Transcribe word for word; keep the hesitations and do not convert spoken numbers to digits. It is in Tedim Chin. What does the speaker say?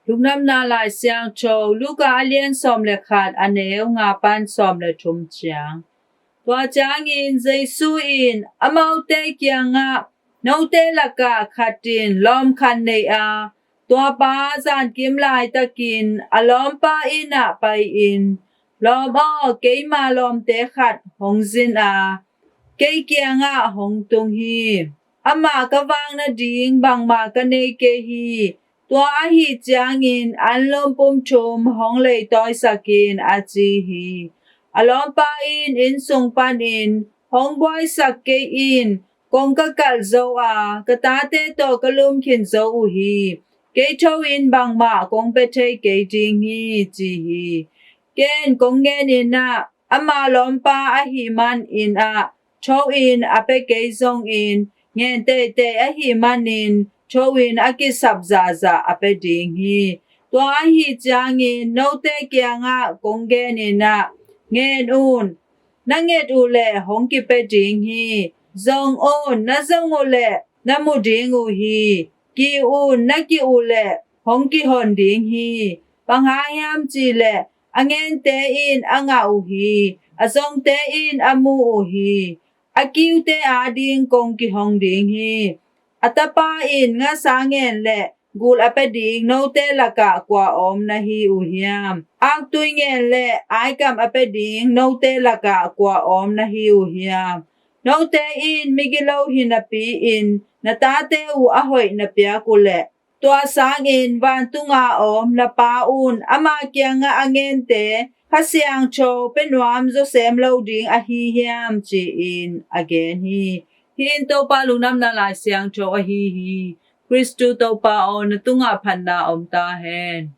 Lungdamna Lai Siangtho, Luka a lian sawm le khat, a neu nga pan sawm le thum ciang. Tua ciangin Jesu in amaute kiangah, "Note lakah khat in lawm khat nei a, tua pa zankim laitakin a lawmpa inn ah pai-in, 'Lawm aw, keima lawmte khat hong zin a, kei kiangah hong tung hi. Amah ka vak nading bangmah ka nei kei hi. Tua ahi ciangin anlum pum thum hong leitawisak in,' a ci hi. A lawmpa in inn sung panin, 'Hong buaisak kei in, kong ka kalh zo a, ka tate tawh ka lum khin zo uh hi. Kei tho-in bangmah kong pia thei kei ding hi,' ci hi. Ken kong genin ah, ama lawmpa ahih manin ah tho-in a pia kei zongin, ngen teitei ahih manin tho-in a kisap zahzah a pia ding hi. Tua ahi ciangin note kiangah kong genin ah, ngen un, na nget uh leh hong kipia ding hi. Zong un, na zong uh leh na mu ding uh hi. Kiu un, na kiu uh leh hong kihon ding hi. Bang hang hiam cih leh, a ngente in a ngah uh hi. A zongte in a mu uh hi. A kiute ading kong kihong ding hi. A tapa in ngasa ngen leh gul a pia ding note lakah kua om na hi uh hiam? Aktui ngen leh aikam a pia ding note lakah kua om na hi uh hiam? Note in migilo hi napi-in na tate uh a hoih na piak uh leh, tua sangin vantunga om na Pa un ama kiangah a ngente Kha Siangtho pia nuam zawsem lo ding ahi hiam?" ci-in a gen hi. Hih in Topa Lungdamna Lai Siangtho ahi hi. Khristu Topa aw, na tungah phatna om ta hen.